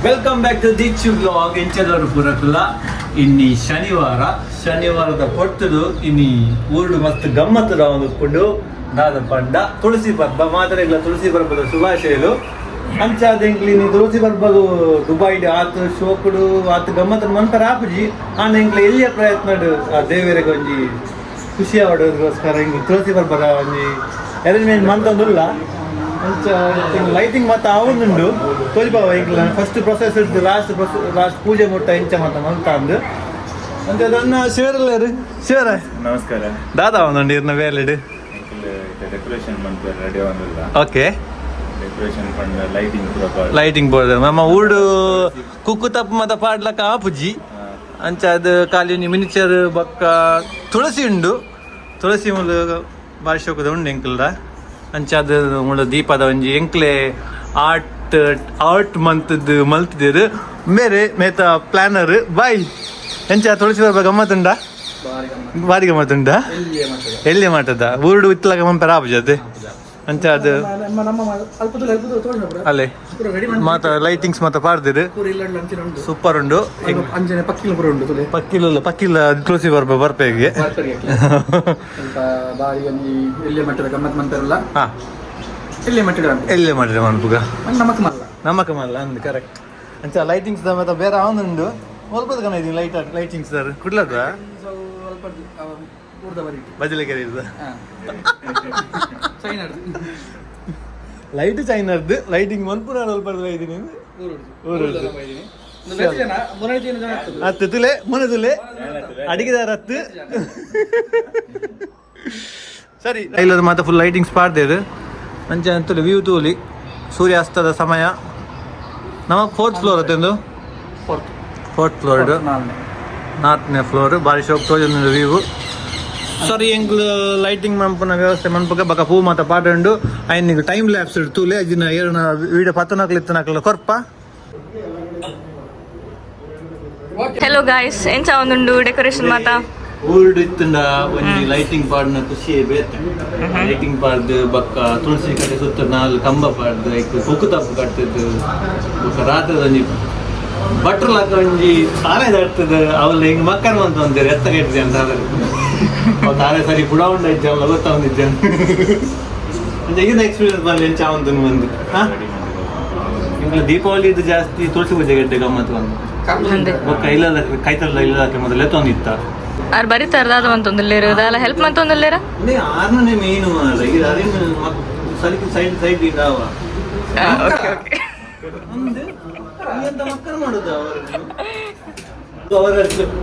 Welcome back to Dichu blog. ಎಂಚದವರು ಪೂರಕುಲ. ಇನ್ನಿ ಶನಿವಾರ, ಶನಿವಾರದ ಪೊರ್ತುಡು ಇನ್ನಿ ಊರುಡು ಮಸ್ತ್ ಗಮ್ಮತ್ತದ ಒಂದು ದಾದ ಪಂಡ ತುಳಸಿ ಪರ್ಬ. ಮಾದರಿಗಳ ತುಳಸಿ ಪರ್ಬದ ಶುಭಾಶಯಲು. ಅಂಚಾದ ಎಂಕ್ಲಿ ನೀ ತುಳಸಿ ಪರ್ಬಗು ದುಬೈಡ್ ಆತ್ ಶೋಕುಡು ಆತ್ ಗಮ್ಮತ್ತನ ಮನ್ಪರ ಆಪುಜಿ. ಆಂಡ ಎಂಕ್ಲೆ ಎಲ್ಲಿಯ ಪ್ರಯತ್ನ ಆ ದೇವರಿಗೆ ಒಂಜಿ ಖುಷಿ ಆವಡೋದಕ್ಕೋಸ್ಕರ ಹಿಂಗೆ ತುಳಸಿ ಪರ್ಬದ ಒಂಜಿ ಅರೇಂಜ್ಮೆಂಟ್ ಮಂತೊಂದುಲ್ಲ. ಅಂಚ ಲೈಟಿಂಗ್ ಮತ್ತೆ ಆವೊಂದುಂಡು ತೋಜಿಪಾವ. ಎಂಕ್ಲ ಫಸ್ಟ್ ಪ್ರೊಸೆಸ್ ಇದ್ದು ಲಾಸ್ಟ್ ಲಾಸ್ಟ್ ಪೂಜೆ ಮುಟ್ಟ ಇಂಚ ಮತ್ತ ಮಂತ ಅಂದು. ಅಂಚ ಅದನ್ನ ಶಿವರಲ್ಲೇರು ಶಿವರ. ನಮಸ್ಕಾರ. ದಾದಾ ಒಂದುಂಡು ಇರ್ನ ಬೇಲೆಡ್? ಡೆಕೋರೇಷನ್ ಮಂತ್ ರೆಡಿ ಆವೊಂದುಲ್ಲ. ಡೆಕೋರೇಷನ್ ಪಂಡ ಲೈಟಿಂಗ್ ಪೂರ ಪಾಡ್. ಲೈಟಿಂಗ್ ಬೋರ್ಡ್ ನಮ್ಮ ಊಡು ಕುಕ್ಕು ತಪ್ಪು ಮತ ಪಾಡ್ಲಕ ಆಪುಜಿ. ಅಂಚ ಅದು ಖಾಲಿ ಒಂಜಿ ಮಿನಿಚರ್ ಬೊಕ್ಕ ತುಳಸಿ ಉಂಡು. ತುಳಸಿ ಮುಲು ಬಾರಿ ಶೋಕದ ಉಂಡು ಎಂಕಲ್ದ. ಅಂಚ ಅದು ಮುಳು ದೀಪದ ಒಂಜಿ ಎಂಕ್ಲೆ ಆರ್ಟ್ ಆರ್ಟ್ ಮಂತದ್ದು ಮಲ್ತಿದ್ದೇರು ಮೇರೆ ಮೇತ ಪ್ಲಾನರ್ ಬಾಯ್. ಎಂಚ ತುಳಸಿ ಬರ್ಬ ಗಮ್ಮತ್ತುಂಡ? ಬಾರಿ ಗಮ್ಮತ್ತುಂಡ. ಎಲ್ಲಿ ಮಾಡ್ತದ ಊರುಡು ಇತ್ತಲಾಗ ಮಂಪೆರ ಆಪುಜಿ ಅದೇ. ಅಂಚ ಅದು ಅಲ್ಲೇ ಮಾತ ಲೈಟಿಂಗ್ಸ್ ಮಾತ ಪಾಡ್ದಿರು. ಸೂಪರ್ ಉಂಡು. ಅಂಜನೆ ಪಕ್ಕಿಲ ಪೂರ ಉಂಡು ತುಲೆ. ಪಕ್ಕಿಲ್ಲ ಪಕ್ಕಿಲ್ಲ ತುಳಸಿ ಬರ್ಪ ಬರ್ಪೆಗೆ. ಸ್ವಲ್ಪ ಬಾರಿ ಒಂಜಿ ಎಲ್ಲಿ ಮಟ್ಟದ ಗಮ್ಮತ್ ಮಂತಾರಲ್ಲ. ಎಲ್ಲಿ ಮಟ್ಟದ. ಎಲ್ಲೇ ಮಾಡಿದ್ರೆ ಮನ್ಪುಗ. ನಮಕ್ ಮಲ್ಲ. ನಮಕ ಮಲ್ಲ ಅಂದ್ ಕರೆಕ್ಟ್. ಅಂಚ ಲೈಟಿಂಗ್ಸ್ ಮತ್ತೆ ಬೇರೆ ಅವನುಂಡು ಒಲ್ಪದ ಕಣ ಇದೀನಿ ಲೈಟ್ ಲೈಟಿಂಗ್ಸ್ ಸರ್ ಕುಡ್ಲದ. ಸ್ವಲ್ಪ ಊರ್ದ ಬರೀ. ಬಜಲೆಕೆರೆ ಇರ್ದ. ಚೈನಾ. ಲೈಟ್ ಚೈನರ್ದು ಲೈಟಿಂಗ್ ಮನ್ಪುನ ಒಲ್ಪದ ಇದೀನಿ. ಊರುಡ್ದು. ಅತ್ತು ತುಲೆ ಮೊನೆ ತುಲೆ ಅಡಿಗೆದಾರ ಹತ್ತು ಸರಿ ಇಲ್ಲ ಮಾತ್ರ ಫುಲ್ ಲೈಟಿಂಗ್ಸ್ ಪಾಡ್ದೇರು. ಅಂಚ ಅಂತಲೇ ವ್ಯೂ ತೂಲಿ. ಸೂರ್ಯಾಸ್ತದ ಸಮಯ. ನಮ್ಮ ಫೋರ್ತ್ ಫ್ಲೋರ್ ಅತ್ತೊಂದು. ಫೋರ್ತ್. Fourth floor. ನಾಲ್ನೇ. ನಾಲ್ಕನೇ ಫ್ಲೋರ್. ಬಾರಿ ಶೋಕ್ ತೋಜೊಂದು ವ್ಯೂ. ಸರಿ, ಎಂಕ್ಲು ಲೈಟಿಂಗ್ ಮನ್ಪುನ ವ್ಯವಸ್ಥೆ ಮನ್ಪುಗ ಬಕ ಪೂ ಮಾತ ಪಾಟ ಉಂಡು. ಐನಿಗೆ ಟೈಮ್ ಲ್ಯಾಪ್ಸ್ ತೂಲೆ. ಅಜಿನ ಏರನ ವೀಡಿಯೋ ಪತ್ತನಕ್ಲು ಇತ್ತನಕ್ಲು ಕೊರ್ಪ. ಹಲೋ ಗಾಯ್ಸ್, ಎಂಚ ಒಂದುಂಡು ಡೆಕೋರೇಷನ್ ಮಾತಾ? ಊರುಡು ಇತ್ತಂಡ ಒಂಜಿ ಲೈಟಿಂಗ್ ಪಾಡ್ನ ಖುಷಿ ಬೇತೆ. ಲೈಟಿಂಗ್ ಪಾಡ್ದು ಬಕ್ಕ ತುಳಸಿ ಕಡೆ ಸುತ್ತ ನಾಲ್ ಕಂಬ ಪಾಡ್ದು ಐಕ್ ಕುಕ್ಕು ತಪ್ಪು ಕಟ್ಟದ್ದು ಬೊಕ್ಕ ರಾತ್ರಿ ಒಂಜಿ ಬಟ್ರ್ ಲಾಕ ಒಂಜಿ ತಾನೆ ದರ್ತದ ಅವಲ್ಲ ಹಿಂಗ್ ಮಕ್ಕನ್ ಅಂತ ಒಂದೇರು ಎತ್ತ ಕಟ್ಟಿದೆ ಅಂತ ಆದ್ರೆ ಅವ್ ತಾನೇ ಸರಿ ಬುಡ ಉಂಡ ಇಜ್ಜಲ್ಲ ಗೊತ್ತಾವಂದಿದ್ದೆ. ಅಂಚ ಈಗಿನ ಎಕ್ಸ್ಪೀರಿಯನ್ಸ್ ಬಂದು ಎಂಚ ಅವಂತನು ಬಂದು. ಹಾ, ಇಂಗ್ಲ ದೀಪಾವಳಿ ಇದು ಜಾಸ್ತಿ ತುಳಸಿ ಪೂಜೆ ಗೆಡ್ಡೆ ಗಮ್ಮತ್ತು ಬಂದು. ಅಂದೆ. ಬೊಕ್ಕ ಇಲ್ಲದ ಕೈತಲ್ಲ ಇಲ್ಲದಕ್ಕೆ ಮೊದಲೇ ತೊಂದಿತ್ತ. ಆರ್ ಬರೀತಾರ ದಾದ ಮಂತೊಂದುಲ್ಲೇರು ದಾಲ ಹೆಲ್ಪ್ ಮಂತೊಂದುಲ್ಲೇರ? ಅಂದ್ರೆ ಆರ್ನೇ ಮೇನು ಅಲ್ಲ ಈಗ ಅದೇನು ಸಲಿಕೆ ಸೈಡ್ ಸೈಡ್ ಇದಾವ. ಓಕೆ ಓಕೆ ಅಂದ್ರೆ ಎಂತ ಮಕ್ಕಳು ಮಾಡುದಾ ಅವರು? ಅವರ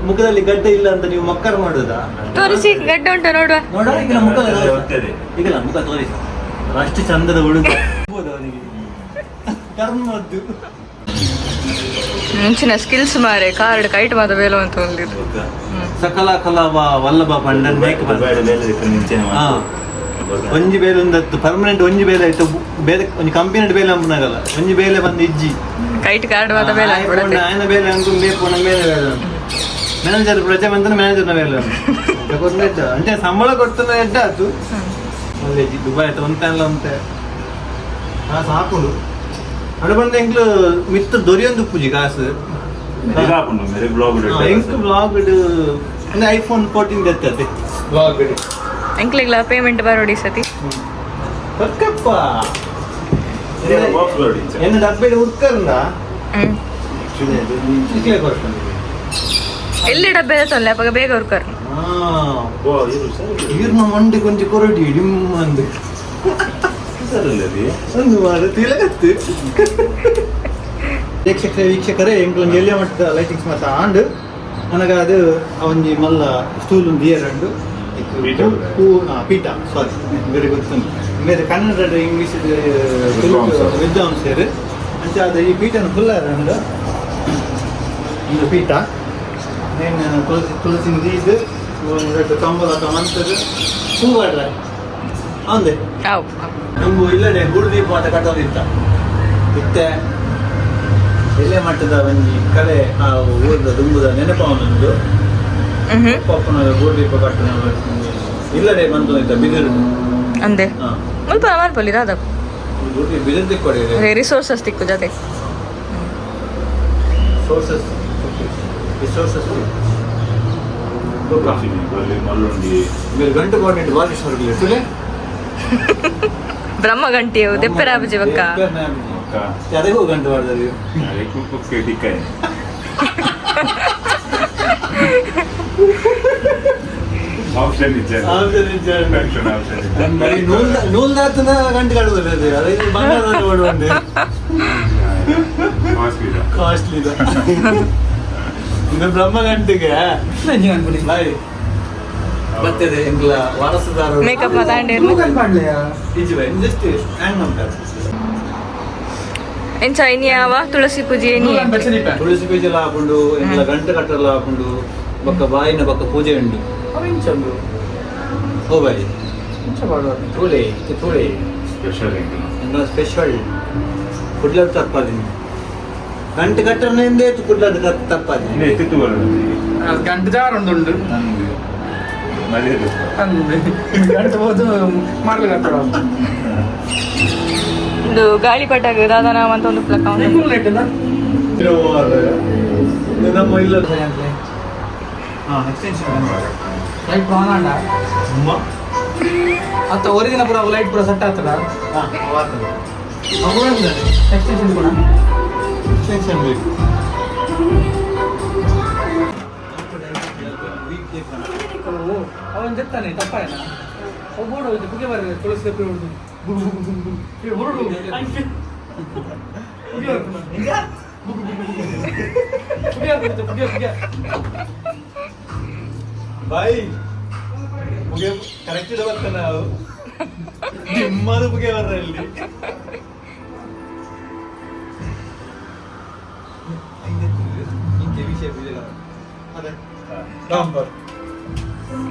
ಮುಖದಲ್ಲಿ ಗಡ್ಡೆ ಇಲ್ಲ ಅಂತ ನೀವು ಮಕ್ಕರ್ ಮಾಡುದಾ? ತೋರಿಸಿ, ಗಡ್ಡೆ ಉಂಟು ನೋಡುವ. ನೋಡ ಈಗ ಮುಖ. ಹೋಗ್ತದೆ. ಈಗಲ್ಲ ಮುಖ ತೋರಿಸ. ಅಷ್ಟು ಚಂದದ ಹುಡುಗ ಆಗ್ಬೋದು ಅವನಿಗೆ ಕರ್ಮದ್ದು. ಮುಂಚಿನ ಸ್ಕಿಲ್ಸ್ ಮಾರೆ ಕಾರ್ಡ್ ಕೈಟ್ ಮಾತ ಬೇಲ ಅಂತ ಒಂದಿರು. ಸಕಲ ಕಲಾ ವಲ್ಲಭ ಪಂಡನ್ ಮೇಕ್. ದುಬೈಡ್ ಬೇಲೆ ಇತ್ತು ಮುಂಚೆನೆ. ಒಂಜಿ ಬೇಲೆ ಒಂದತ್ತು ಪರ್ಮನೆಂಟ್ ಒಂಜಿ ಬೇಲೆ ಆಯ್ತು. ಬೇರೆ ಒಂಜಿ ಕಂಪನಿ ಬೇಲೆ ಅಂಪುನಾಗಲ್ಲ ಒಂಜಿ ಬೇಲೆ ಬಂದು ಇಜ್ಜಿ. ಕೈಟ್ ಕಾರ್ಡ್ ಮಾತ ಬೇಲೆ. ಆಯ್ ಪೋಂಡ ಆಯನ ಬೇಲೆ ಅಂಕು ಬೇಪೋಣ ಬೇಲೆ ಬೇಲೆ ಮ್ಯಾನೇಜರ್ ಪ್ರಜೆ ಬಂದ್ರೆ ಮ್ಯಾನೇಜರ್ನ ಬೇಲೆ ಕೊಡ್ನ ಅಂಚೆ ಸಂಬಳ ಕೊಡ್ತಾನೆ ಎಡ್ಡ ಆತು. ಒಳ್ಳೆ ದುಬೈ ಆಯ್ತು ಒಂತೆ ಅಲ್ಲ ಒಂತೆ ಕಾಸು ಹಾಕುಂಡು ಅಡು ಬಂದ ಎಂಕ್ಲು ಮಿತ್ತ ದೊರಿಯೊಂದು ಪೂಜಿ ಕಾಸು. ಮೆರೆಗ್ ಆಪುಂಡು ಮೆರೆಗ್ ಬ್ಲಾಗ್. ಎಂಕ್ ಬ್ಲಾಗ್ ಅಂದ್ರೆ ಐಫೋನ್ 14 ದೆತ್ತದೆ ಬ್ಲಾಗ್. ಎಂಕ್ಲೆಗ್ಲ ಪೇಮೆಂಟ್ ಬರೋಡಿ ಸತಿ. ಪಕ್ಕಪ್ಪ. ಬಾಕ್ಸ್ ಬೋರ್ಡ್ ಇಂಚ. ಎನ್ನ ಡಬ್ಬೆಡ್ ಉರ್ಕರ್ನ. ಇಕ್ಲೆ ಕೊರ್ಪುಂಡು. ಎಲ್ಲಿ ಡಬ್ಬೆ ತೊಂದ್ರೆ ಅಪ್ಪಗ ಬೇಗ ಹುರ್ಕರ್. ಹಾ. ಓ ಇರು ಸರಿ. ಈರ್ನ ಮಂಡಿ ಕೊಂಚ ಕೊರಡಿ ಡಿಮ್ ಅಂದು. ಸರಿ. ಒಂದು ವಾರ ತಿಲಕತ್ತು. ವೀಕ್ಷಕರೇ ವೀಕ್ಷಕರೇ, ಎಂಕ್ಲೊಂಜಿ ಎಲ್ಯ ಮಟ್ಟದ ಲೈಟಿಂಗ್ಸ್ ಮಾತ ಆಂಡ್. ನನಗ ಅದು ಒಂಜಿ ಮಲ್ಲ ಸ್ಟೂಲ್ ಒಂದು ಇಯರ್ ಉಂಡು. ಪೀಠ. ಹೂ ಪೀಠ, ಸಾರಿ, ಬೇರೆ ಗೊತ್ತುಂಟು. ಬೇರೆ ಕನ್ನಡ ಇಂಗ್ಲೀಷ್ ವಿದ್ವಾಂಸರು. ವಿದ್ವಾಂಸರು. ಅಂಚ ಅದು ಈ ಪೀಠನ ಫುಲ್ ಉಂಡು. ಒಂದು ಪೀಠ ನೇನು ತುಳಸಿ ತುಳಸಿ ದೀದ್ ಒಂದು ರಡ್ಡ್ ಕಂಬಳ ಮಂತದ್ದು ಹೂ ಬಾಡ್ರೆ ಅಂದೆ. ಅವು. ನಮ್ಗು ಇಲ್ಲಡೆ ಗುರುದೀಪ ಮಾತ ಕಟ್ಟೋದಿತ್ತ ಇತ್ತೆ. ಎಲ್ಲೆ ಮಟ್ಟದ ಒಂಜಿ ಕಲೆ ಆ ಊರದ ದುಂಬುದ ನೆನಪವನೊಂದು. ಪಪ್ಪನ ಗುರುದೀಪ ಕಟ್ಟುನ ಇಲ್ಲಡೆ ಬಂತು ಬಿದಿರು. ಅಂದೆ. ಹಾ. ಮುಲ್ಪ ಮಲ್ಪೊಲಿ ದಾದ. ಗುರುದೀಪ ಬಿದಿರು ತಿಕ್ಕೊಡಿ. ರಿಸೋರ್ಸಸ್ ತಿಕ್ಕು ಜೊತೆ. Sources resources. ಮಲ್ಲುಂಡಿ. మీరు ಗಂಟು ಕೋರ್ಡಿನೇಟ್ ಬಾಲಿಶ್ವರ ತುಲೆ. ಬ್ರಹ್ಮ ಗಂಟಿ ದೆಪ್ಪರಾಬುಜಿ ಬಕ್ಕ. ಅದೇ ಗಂಟು ಮಾಡ್ತಾರೆ. ಕುಕ್ಕೆ ತಿಕ್ಕಾಯ. ಆಪ್ಷನ್ ಇಜ್ಜೆ. Option option. ನೂಲ್ ನೂಲ್ದಾತನ ಗಂಟು ಕಡುವುದಿಲ್ಲ, ಅದೇ ಅದೇ ಬಂಗಾರದ ಕೊಡುವಂತೆ. ಕಾಸ್ಟ್ಲಿ. ಕಾಸ್ಟ್ಲಿ ಇದು ಬ್ರಹ್ಮ ಗಂಟಿಗೆ. ಬಾಯ್ ಬರ್ತದೆ ಎಂಗ್ಲ ವಾರಸುದಾರರು. ಮೇಕಪ್ ಮಾತಾಂಡೇರು. ಇಜ್ಜಿ ಬಾಯ್, ಜಸ್ಟ್ ಹ್ಯಾಂಗ್ ಮಾಡ್ತಾರೆ. ಎಂಚ ಇನಿಯಾವ ತುಳಸಿ ಪೂಜೆ ಇನಿ? ತುಳಸಿ ಪೂಜೆ ಎಲ್ಲ ಹಾಕೊಂಡು, ಎಂಗ್ಲ ಗಂಟೆ ಕಟ್ಟೆಲ್ಲ ಹಾಕೊಂಡು, ಬೊಕ್ಕ ಬಾಯಿನ ಬೊಕ್ಕ ಪೂಜೆ ಉಂಡು. ಓ ಬಾಯ್, ತೂಳೆ ತೂಳೆ. ಸ್ಪೆಷಲ್. ಎಂಗ್ಲ ಸ್ಪೆಷಲ್ ಕುಡ್ಲಡ್ ತಪ್ಪಾದಿನಿ, ಗಂಟೆ ಕಟ್ಟನೆಂದೇ ಕುಡ್ಲಡ್ ತಪ್ಪಾದಿನಿ. ಎತ್ತಿತ್ತು ಬರೋದು. ಗಂಟೆ ಜಾರೊಂದುಂಡು. ನಂದು ಮರ್ಯಾದೆ. ಗಂಟೆ ಹೋದು ಮಾಡ್ಲಿಕ್ಕೆ ಆಗ್ತದ. ಇದು ಗಾಳಿಪಟ ದಾದನ ಅಂತ ಒಂದು ಪ್ಲಕ. ನಮ್ಮ ಇಲ್ಲ, ಹಾ ಎಕ್ಸ್ಟೆನ್ಷನ್. ಲೈಟ್ ಆನ್ ಅತ್ತ ಒರಿಜಿನ ಪೂರ ಲೈಟ್ ಪೂರ ಸೆಟ್ ಆಗ್ತದ. ಎಕ್ಸ್ಟೆನ್ಷನ್ ಕೂಡ. ಎಕ್ಸ್ಟೆನ್ಷನ್ ಬೇಕು. ಅವನು చెప్తాನೆ ತಪ್ಪಾಯನ ಅವು ಬೋರ್ಡ್ ಹೋಯ್ತು ಪುಗೆ ಬರಲ್ಲ ತುಳಸಿ ದಪ್ಪಿ ಹೊಡ್ದು ಹೊರಡು ಪುಗೆ ಪುಗೆ ಪುಗೆ ಪುಗೆ. ಬಾಯ್, ಪುಗೆ ಕರೆಕ್ಟ್ ಬರ್ತಾನೆ, ನಾವು ನಿಮ್ಮದು ಪುಗೆ ಬರ್ರ ಇಲ್ಲಿ. ಅದೇ ಡಾಂಬರ್.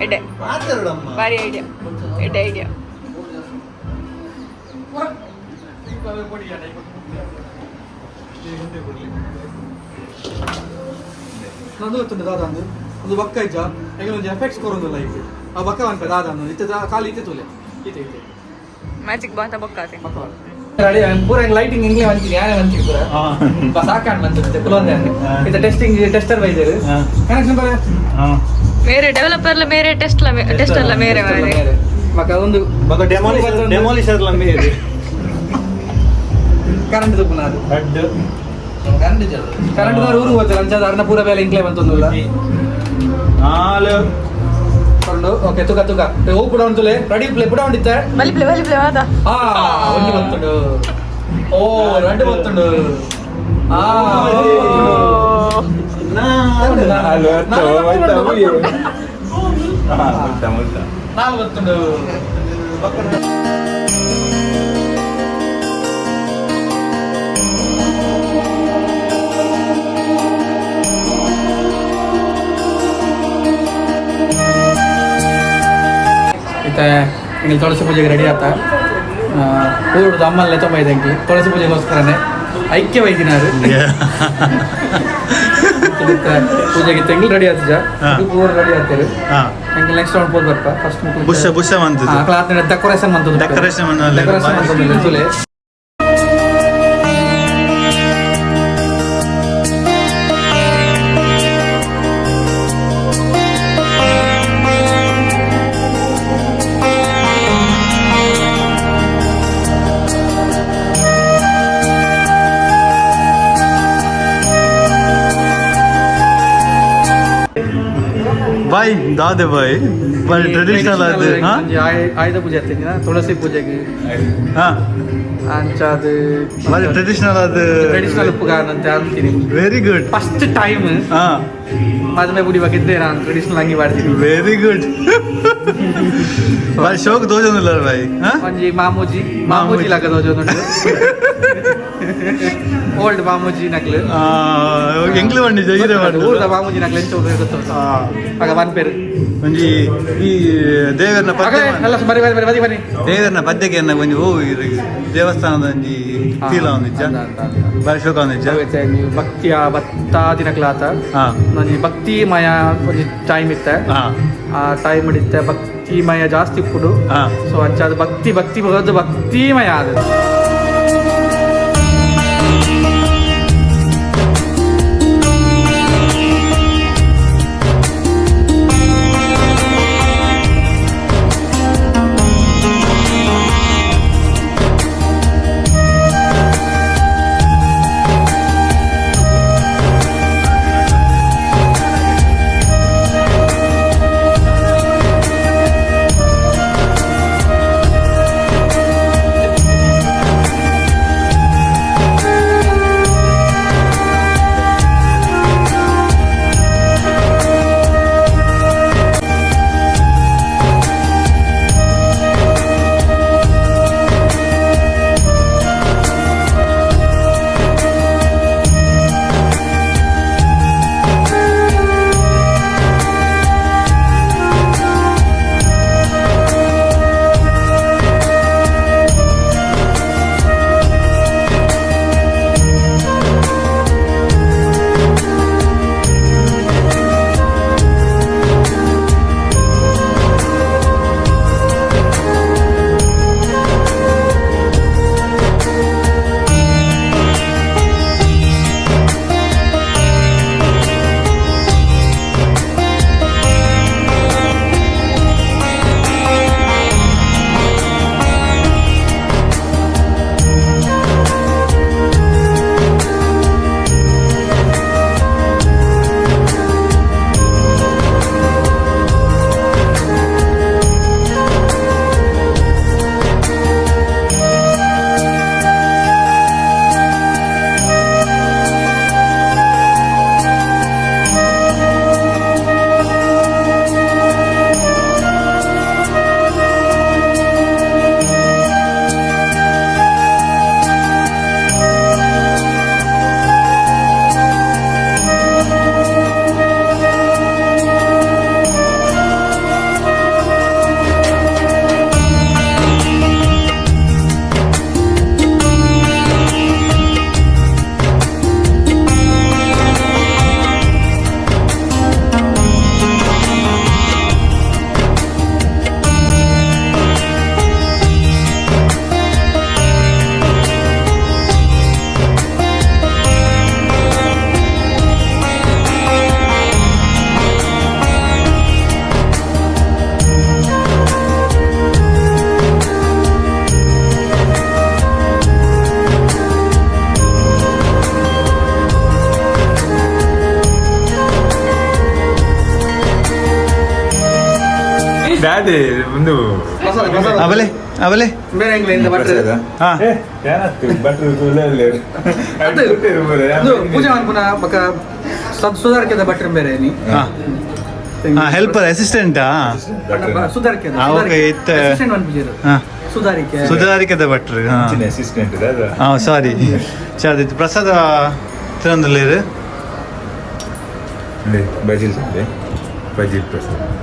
ಎಡೆ. ಮಾತಾಡಮ್ಮ. ಭಾರಿ ಐಡಿಯಾ, ಎಡ್ಡೆ ಐಡಿಯಾ. ನಂದು ಗೊತ್ತುಂಟು ದಾದ ಅಂದು ಒಂದು ಬಕ್ಕ ಇಜ್ಜ ಎಂಗಲ ಒಂಜಿ ಎಫೆಕ್ಟ್ಸ್ ಕೊರೊಂದುಲ್ಲ ಈಗ ಆ ಬಕ್ಕ ಅನ್ಪೆ ದಾದ ಅಂದು ಇತ್ತೆ ಖಾಲಿ ಇತ್ತೆ ತೂಲೆ ಇತ್ತೆ ಇತ್ತೆ. ಮ್ಯಾಜಿಕ್ ಬಾತ ಬೊಕ್ಕಾತೆ. ಬಕ್ಕ ರೆಡಿ ಪೂರ ಲೈಟಿಂಗ್ ಇಂಗ್ಲೇ ಮಂಚಿನಿ ಯಾನೇ ಮಂಚಿನಿ ಪೂರ ಸಾಕಾಣ್ ಮಂಚಿತ್ತೆ ಕುಲೊಂದೆ ಇತ್ತೆ ಟೆಸ್ಟಿಂಗ್ ಟೆಸ್ಟರ್ ಬೈದೇರು ಕನೆಕ್ಷನ್ ಬರ. ಬೇರೆ ಡೆವಲಪರ್ ಲ ಬೇರೆ, ಟೆಸ್ಟ್ ಲ ಟೆಸ್ಟ್ ಅಲ್ಲ ಬೇರೆ ಮಾರೆ. ಮಕ್ಕ ಒಂದು ಮಗ ಡೆಮಾಲಿಷರ್ ಡೆಮಾಲಿಷರ್ ಲಂಬಿ. ಕರೆಂಟ್ ತುಪ್ಪುನ ಅದು. ಅಡ್ಡು. ಕರೆಂಟ್ ದಾರ ಊರು ಹೋಗ್ತಾರೆ ಅಂಚ ಅರ್ನ ಪೂರ ಬೇಲೆ ಇಂಕ್ಲೆ ಬಂತೊಂದುಲ್ಲ. ನಾಲು. ಕೊಂಡು ಓಕೆ ತುಕ ತುಕ ಓ ಪುಡ ಉಂಟುಲೆ ರೆಡಿ ಪ್ಲೇ ಪುಡ ಉಂಡಿತ್ತೆ. ಬಲಿಪ್ಲೆ ಬಲಿಪ್ಲೆ ವಾದ. ಆ ಒಂಜಿ ಬತ್ತುಂಡು, ಓ రెండు ಬತ್ತುಂಡು, ಆ ನಾಲು. ನಾಲು ಮುಲ್ತ ಮುಲ್ತ. ನಾಲ್ಕು ಬತ್ತುಂಡು. ಇತ್ತೆ ಎಂಗಿಲ್ ತುಳಸಿ ಪೂಜೆಗೆ ರೆಡಿ ಆತ. ಊರುಡು ಅಮ್ಮಲ್ಲೇ ತುಂಬ ಇದೆ ಎಂಕ್ಲಿ ತುಳಸಿ ಪೂಜೆಗೋಸ್ಕರನೇ ಐಕ್ಯ ವೈದಿನಾರು ಪೂಜೆಗೆ ತೆಂಗಿಲ್ ರೆಡಿ ಆತಜ. ಪೂರ ರೆಡಿ ಆಗ್ತಾರೆ. ಎಂಗಿಲ್ ನೆಕ್ಸ್ಟ್ ರೌಂಡ್ ಪೋದ್ ಬರ್ಪ ಫಸ್ಟ್. ಬುಷ ಬುಷ ಮಂತದ್ದು. ಡೆಕೋರೇಷನ್ ಮಂತದ್ದು. Decoration ಮಂತದ್ದು. ಡೆಕೋರೇಷನ್ ಮಂತದ್ದು ತುಲೆ. ಬಾಯ್ ದಾದೆ ಬಾಯ್ ಬಾಯ್ ಟ್ರೆಡಿಷನಲ್ ಅದು ಹಾ. ಒಂಜಿ ಆಯುಧ ಪೂಜೆ ಆಗ್ತಿದ್ದಿನ ತುಳಸಿ ಪೂಜೆಗೆ. ಹಾ. ಅಂಚ ಅದು. ಬಾರಿ ಟ್ರೆಡಿಷನಲ್ ಅದು. ಟ್ರೆಡಿಷನಲ್ ಉಪ್ಪುಗಾರಂತೆ ಅಂತೀನಿ. Very good. First time ಹಾ. ಮದುವೆ ಬುಡಿಬೇಕಿದ್ದೆ ನಾನು ಟ್ರೆಡಿಷನಲ್ ಅಂಗಿ ಮಾಡ್ತೀನಿ. ವೆರಿ ಗುಡ್ ಬಾಯ್, ಶೋಕ್ ದೋಜೊಂದುಲ್ಲ ಬಾಯ್ ಹಾ. ಒಂಜಿ ಮಾಮೂಜಿ ಮಾಮೂಜಿ ಲಗದ ಉಂಟು, ಓಲ್ಡ್ ಮಾಮೂಜಿ ನಕ್ಲು. ಎಂಗ್ಲು ಬಂಡಿ ಜೈರೆ. ಊರ್ದ ಮಾಮೂಜಿ ನಕ್ಲು ಎಂಚ ಗೊತ್ತುಂಟು ಆಗ ಒನ್ ಪೇರು. ಒಂಜಿ ಈ ದೇವರನ ಪದ್ಯ. ಅಲ್ಲ, ಬರಿ ಬರಿ ಬರಿ ಬರಿ ಬರಿ. ದೇವರನ ಪದ್ಯಕ್ಕೆ ಎನ್ನ ಒಂಜಿ ಓ ಇದು ದೇವಸ್ಥಾನದ ಒಂಜಿ ಫೀಲ್ ಅವನಿಜ್ಜ, ಬಾರಿ ಶೋಕ ಅವನಿಜ್ಜ. ಭಕ್ತಿಯ ಭಕ್ತಾದಿನ ಕ್ಲಾತ. ಹಾ. ಒಂಜಿ ಭಕ್ತಿಮಯ ಒಂಜಿ ಟೈಮ್ ಇತ್ತೆ. ಹಾ. ಆ ಟೈಮ್ ಇತ್ತೆ ಭಕ್ತಿಮಯ ಜಾಸ್ತಿ ಇಪ್ಪುಡು. ಹಾ. ಸೊ ಅಂಚ ಅದು ಭಕ್ತಿ ಭಕ್ತಿ ಬರೋದು ಭಕ್ತಿಮಯ ಅದು. ದಾದೆ ಒಂದು ಪ್ರಸಾದ ಪ್ರಸಾದ. ಅವಲೆ ಅವಲೆ. ಬೇರೆ ಎಂಗ್ಲ ಭಟ್ರು. ಹಾ. ಅದು ಇದು ಪೂಜೆ ಮನ್ಪುನ ಬೊಕ ಸದ್ ಸುಧಾರಿಕೆದ ಭಟ್ರು ಬೇರೆ ನೀ. ಹಾ ಹಾ, ಹೆಲ್ಪರ್ ಅಸಿಸ್ಟೆಂಟಾ? ಸುಧಾರಿಕೆ. ಹಾ, ಓಕೆ, ಇತ್ತೆ- ಅಸಿಸ್ಟೆಂಟ್ ಮನ್ಪುಜೆರು. ಹಾ. ಸುಧಾರಿಕೆ. ಸುಧಾರಿಕೆದ ಭಟ್ರು. ಹಾ. ಅಸಿಸ್ಟೆಂಟ್. ಹಾ, ಸಾರಿ. ಚಾದಿತ್ತು ಪ್ರಸಾದ ತಿರಂದಲ್ಲೇರು. ಬಜಿಲ್, ಬಜಿಲ್ ಪ್ರಸಾದ್.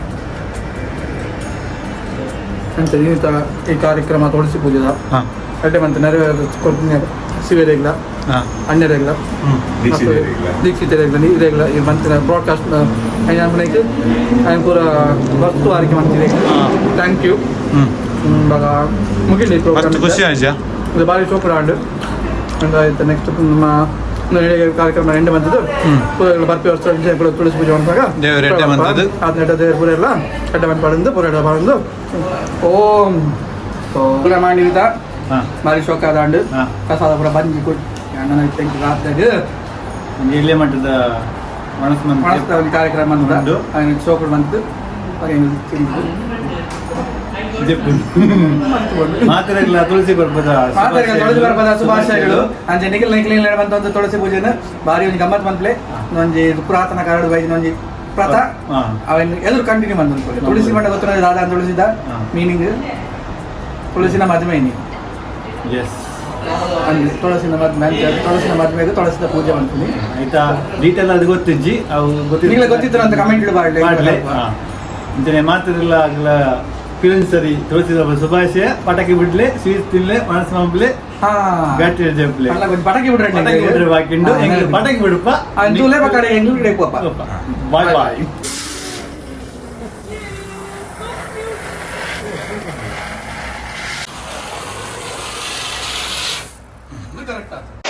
ಅಂತ ಇನ್ನಿತ ಈ ಕಾರ್ಯಕ್ರಮ ತುಳಸಿ ಪೂಜೆದ ಹಾ. ಅಡ್ಡೆ ಮಂತ್ ನೆರವೇರ ಕೊಡ್ತೀನಿ ಶಿವರೇಗ್ಲ, ಹಾ. ಅಣ್ಣರೇಗ್ಲ, ಹ್ಮ್. ದೀಕ್ಷಿತರೆಗ್ಲ. ದೀಕ್ಷಿತರೇಗ್ಲ, ನೀರೇಗ್ಲ ಈ ಮಂತಿನ ಬ್ರಾಡ್ಕಾಸ್ಟ್ ಐನ್ ಐನ್ ಪೂರ ವಸ್ತು ಆರಿಕೆ ಮಂತಿದೆ. ಹಾ. Thank you. ಹ್ಮ್. ಬಾಗ ಮುಗಿಲಿ ಪ್ರೋಗ್ರಾಮ್. ಮಸ್ತ್ ಖುಷಿ ಆಯ್ತಾ? ಇದು ಭಾರಿ ಸೂಪರ್ ಆಂಡ್. ಆಯ್ತು, ನೆಕ್ಸ್ಟ್ ನಮ್ಮ ನಡೆ ಕಾರ್ಯಕ್ರಮ ಎಂಡ್ ಬಂದದ್ದು. ಪೂರ ಬರ್ಪಿ ವರ್ಷ ಪೂರ ತುಳಸಿ ಪೂಜೆ ಮಾಡ್ದಾಗ ದೇವ್ರ ಎಡ್ಡೆ ಬಂದದ್ದು. ಅದ್ನೆಡ್ಡ ದೇವ್ರ ಪೂರ ಎಲ್ಲ ಎಡ್ಡೆ ಬಂದು ಪಡೆದು ಪೂರ ಎಡ್ಡೆ ಬಂದು ಓಂ ಪೂರ ಮಾಡಿದ. ಹಾ. ಭಾರಿ ಶೋಕ ಆದಾಂಡು. ಹಾ. ಪ್ರಸಾದ ಪೂರ ಬಂದು ಕೊಟ್ಟು ಅಣ್ಣನ ರಾತ್ರಿ. ಒಂದು ಇಲ್ಲೇ ಮಟ್ಟದ ಮನಸ್ಸು ಮಂದಿ ಮನಸ್ಸು ಒಂದು ಕಾರ್ಯಕ್ರಮ ಬಂದ. ಉಂಡು. ಶೋಕ ಬಂತು ಹಾಗೆ ತಿಂದು. ಮಾತ್ರೆಗಳ ತುಳಸಿ ಬರ್ಬೋದ. ಮಾತಾಡಿದ ತುಳಸಿ ಪರ್ಬದ ಶುಭಾಶಯಗಳು. ಅಂಚೆ ನಿಖಿಲ್ ನಿಖಿಲ್ ಬಂತ ಒಂದು ತುಳಸಿ ಪೂಜೆನ ಭಾರಿ ಒಂಜಿ ಗಮ್ಮತ್ ಬಂತ್ಲೆ. ಒಂಜಿ ಪುರಾತನ ಕಾಲದ ಬೈದಿನ ಒಂಜಿ ಪ್ರಥ. ಹಾ. ಅವನ್ ಎದುರು ಕಂಟಿನ್ಯೂ ಬಂದ ಅನ್ಕೊಳ್ಳಿ. ತುಳಸಿ ಬಂಡ ಗೊತ್ತಿರೋ ದಾದಾ ತುಳಸಿದ ಹಾ. ಮೀನಿಂಗ್ ತುಳಸಿನ ಮದುವೆ ನೀ. ಎಸ್. ಅಂದ್ರೆ ತುಳಸಿನ ಮದುವೆ ಅಂತ ತುಳಸಿನ ಮದುವೆಗೆ ತುಳಸಿದ ಪೂಜೆ ಮಾಡ್ತೀನಿ. ಆಯ್ತಾ, ಡೀಟೇಲ್ ಅದು ಗೊತ್ತಿಜ್ಜಿ ಅವು. ನಿಮಗೆ ಗೊತ್ತಿದ್ರು ಅಂತ ಕಮೆಂಟ್ ಇಡಬಾರ್ದು. ಮಾಡ್ಲೆ. ಹಾ. ಇಂಚನೆ ಮಾತಿರಲ್ಲ ಆಗ್ಲ ಪಿರನ್ ಸರಿ ತುಳಸಿ ಹಬ್ಬದ ಶುಭಾಶಯ. ಪಟಾಕಿ ಬಿಡ್ಲೆ, ಸ್ವೀಟ್ ತಿನ್ಲೆ, ಮನಸ್ಸು ಮಂಪ್ಲೆ. ಹಾ. ಬ್ಯಾಟ್ರಿ ಜಂಪ್ಲೆ. ಅಲ್ಲ, కొంచెం ಪಟಾಕಿ ಬಿಡ್ರಿ. ಪಟಾಕಿ ಬಿಡ್ರೆ ಬಾಕಿಂಡು ಎಂಗ್ಲು ಪಟಾಕಿ ಬಿಡುಪ. ತೂಲೆ ಪಕ್ಕಡೆ ಎಂಗ್ಲು ಗಿಡ ಪೋಪ. Boy boy. ಕರೆಕ್ಟ್.